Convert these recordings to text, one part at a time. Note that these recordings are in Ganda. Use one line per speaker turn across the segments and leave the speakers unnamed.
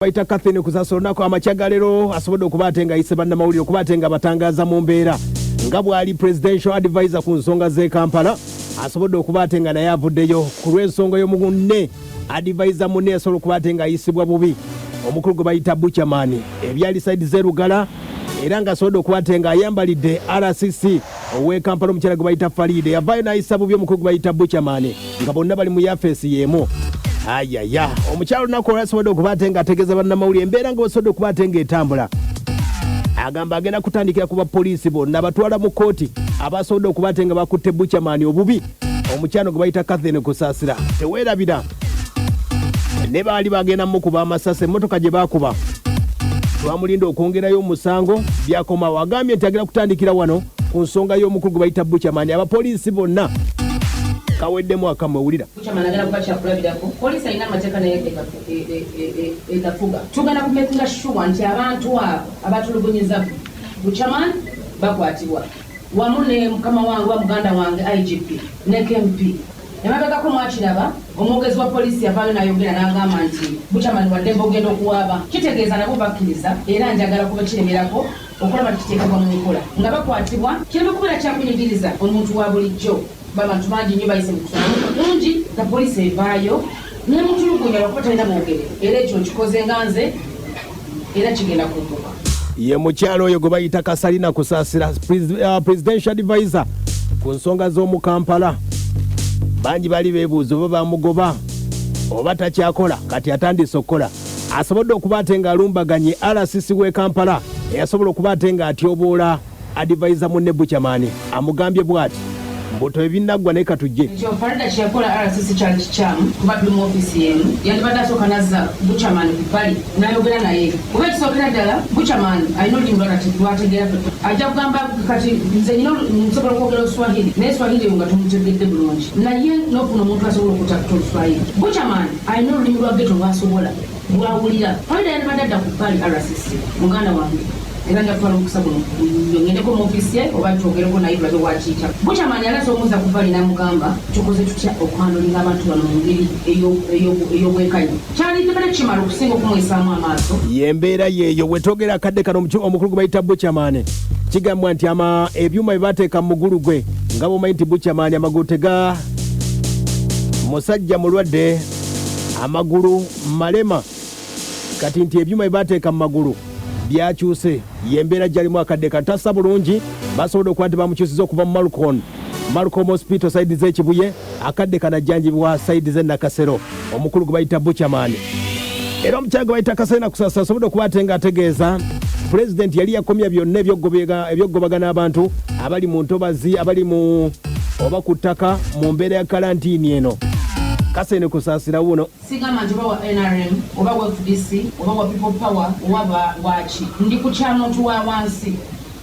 Bayita Catherine Kusasa olunaku amakya ga leero asobodde okuba ate nga ayise bannamawulire okuba ate nga batangaaza mu mbeera nga bw'ali presidential advisor ku nsonga z'e Kampala asobodde okuba ate nga naye avuddeyo ku lw'ensonga y'omunne advisor munne yasobola okuba ate nga ayisibwa bubi omukulu gwe bayita Buchaman ebyali side z'e Lugala era nga asobodde okuba ate nga ayambalidde RCC ow'e Kampala omukyala gwe bayita Farida yavaayo n'ayisa bubi omukulu gwe bayita Buchaman nga bonna bali mu yafeesi y'emu. Ayaya omukyala olunaku olwasobodde okuba ate nga ategeeza bannamawulire embeera nga basobodde okuba ate ng'etambula. Agamba agenda kutandikira ku bapoliisi bonna abatwala mu kkooti abasobodde okuba ate nga bakutte Buchaman obubi omukyano gwe bayita Catherine Kusaasira. Teweerabira ne baali bagenda mukuba amasasi emmotoka gye baakuba twamulinda okwongerayo omusango byakomawo. Agambye nti agenda kutandikira wano ku nsonga y'omukulu gwe bayita Buchaman abapoliisi bonna kaweddemu akamwe wulira.
Buchaman agenda kuba kyakulabirako. Poliisi alina amateeka naye egafuga. Tugenda ku makinga sure nti abantu abo abatulugunyiza Buchaman bakwatibwa wamu ne mukama wange oba muganda wange IGP ne KMP. Emabegako mwakiraba omwogezi wa poliisi yavaayo n'ayogera n'agamba nti Buchaman wa ddembe okugenda okuwaaba. Kitegeeza nabo bakkiriza era njagala kuba kiremerako okulaba nti kiteekebwa mu nkola nga bakwatibwa kireme kubeera kyakunyigiriza omuntu wa bulijjo. Abantu bangi nnyo bayise mu kusoma kungi nga poliisi evaayo n'emutulugunya lwakuba talina bwogerero era ekyo nkikoze nga nze era kigenda kugguka.
Ye mukyala oyo gwe bayita Kasalina Kusaasira, Presidential Advisor ku nsonga z'omu Kampala. Bangi baali beebuuza oba bamugoba oba takyakola, kati atandise okukola. Asobodde okuba ate ng'alumbaganye RCC w'e Kampala eyasobola okuba ate ng'atyoboola Advisor munne Buchaman amugambye bwati, Mbu tebinaggwa naye katujje.
Ekyo Faridah kye yakola RCC kyali kikyamu kuba tuli mu ofiisi y'emu. Yandibadde asooka n'azza Buchaman ku bbali n'ayogera naye kuba ekisookera ddala Buchaman alina olulimi lw'ategeera ffe ajja kugamba kati nze nnina nsobola okwogera Oluswahili naye Swahili eyo nga tomutegedde bulungi naye n'ofuna omuntu asobola okutaputa Oluswahili. Buchaman alina olulimi lwa ghetto lw'asobola. Bw'awulira. Faridah yandibadde adda ku bbali RCC muganda wange era nja kutwala omukisa guno ngendeko mu ofiisi ye oba twogereko naye tulabe bw'akiyita. Buchaman yali asobola omuzza ku bbali n'amugamba tukoze tutya okuhandolinga abantu bano mu ngeri ey'obwenkanya. Kyandibadde kimala okusinga okumuyisaamu amaaso.
Y'embeera yeeyo wetwogera akadde kano omukulu gwe bayita Buchaman kigambibwa nti ebyuma bye bateeka mu mugulu gwe nga bw'omanyi nti Buchaman amagulu tega musajja mulwadde amagulu malema kati nti ebyuma bye bateeka mu magulu byakyuse y'embeera gyalimu akadde kano tassa bulungi basobodde okuba nti bamukyusiza okuva mu Malcon Malcom Hospital sayidi z'e Kibuye akadde kano ajjanjibwa sayidi z'e Nakasero omukulu gwe bayita Buchaman era omukyala gwe bayita Kasalina Kusasa asobodde okuba ate ng'ategeeza pulezidenti yali yakomya byonna ebyokugobagana abantu abali mu ntobazi abali mu oba ku ttaka mu mbeera ya kalantiini eno Kasene Kusasira wuno.
Sigamba nti oba wa nrm oba wa fdc oba wa People Power oba waaki, ndi ku kya muntu wa wansi.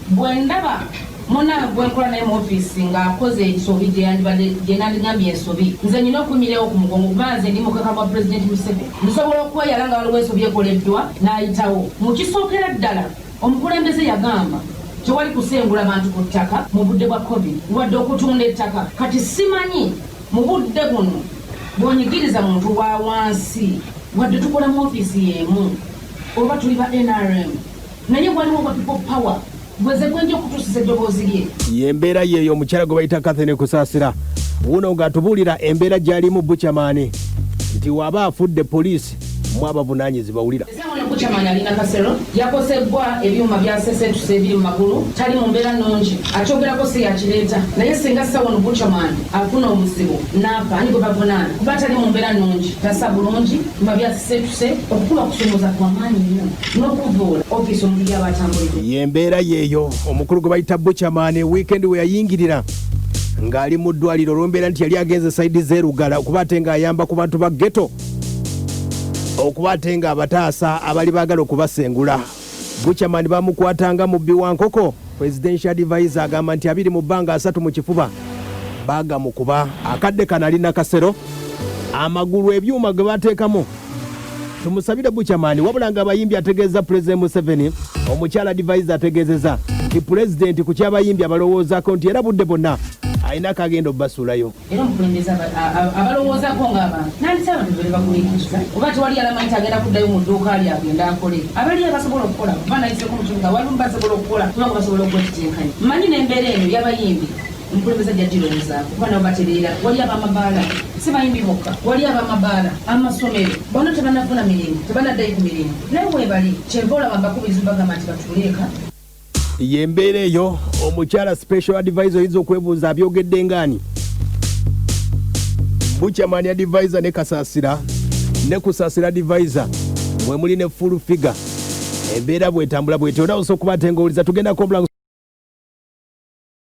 Bwe ndaba munnange gwe nkola naye mu ofiisi ng'akoze ensobi gye yandibadde gye nandigambye ensobi, nze nnina okuyimirirawo ku mugongo kuba nze ndi mukaka gwa Pulezidenti Museveni. Nsobola okweyala nga waliwo ensobi ekoleddwa n'ayitawo. Mu kisookera ddala, omukulembeze yagamba tewali kusengula bantu ku ttaka mu budde bwa Covid wadde okutunda ettaka. Kati simanyi mu budde buno bw'onyigiriza muntu wa wansi wadde tukola mu ofiisi y'emu oba tuli ba nrm naye waliwo owa People Power gweze gwenja okutuusiza eddoboozi lye.
Y'embeera yeeyo omukyala gwe bayita Catherine Kusaasira wuuno ng'atubuulira embeera gy'alimu Buchaman nti w'aba afudde poliisi mwabavunaanyizibwa wulira.
Essaawa eno Buchaman ali Nakasero yakosebbwa ebyuma byasesetuse ebiri mu magulu tali mu mbeera nnungi akyogerako si yakireeta naye singa ssaawa ono Buchaman afuna obuzibu n'afa ani gwe bavunaana kuba tali mu mbeera nnungi tassa bulungi byuma byasesetuse okukuba kusomooza kwa maanyi nnyo n'okuvvoola ofiisi omuntu gy'aba atambulidde.
Y'embeera yeeyo omukulu gwe bayita Buchaman wiikendi we yayingirira ng'ali mu ddwaliro olw'embeera nti yali agenze sayidi z'e Lugala okuba ate ng'ayamba ku bantu ba ghetto okuba ate ng'abataasa abali baagala okubasengula. Buchaman bamukwata nga mubbi wa nkoko. Presidential Advisor agamba nti abiri mu bbanga asatu mu kifuba baagamukuba. Akadde kano ali Nakasero amagulu ebyuma ge bateekamu. Tumusabire Buchaman wabula nga abayimbi ategeezza Pulezidenti Museveni. Omukyala Advisor ategeezeza nti Pulezidenti ku ky'abayimbi abalowoozaako nti era budde bwonna Alina kagenda obbasuulayo.
Era omukulembeze abalowoozaako ng'abantu nandise abantu bebale bagumiikiriza oba tewali alamanyi nti agenda kuddayo mu dduuka lye agenda akole. Abaliyo abasobola okukola kuba nayiseeko mu kibuga walimu basobola okukola kubanga basobola okwetetenkanya. Mmanyi n'embeera eno y'abayimbi omukulembeze ajja girowoozaako kuba nabo batereera. Wali ab'amabaala si bayimbi bokka, wali ab'amabaala, amasomero bano tebanafuna mirimu, tebanaddayo ku mirimu naye weebali. Kyenva olaba mbakubiriza obagamba nti batuule eka.
Y'embeera eyo omukyala special advisor oyinza okwebuuza abyogedde ngaani Buchaman advisor ne Kasasira ne Kusasira advisor mwe muli ne full figure embeera bwetambula bwetyo era osobola okuba ate ng'owuliza tugenda kombula.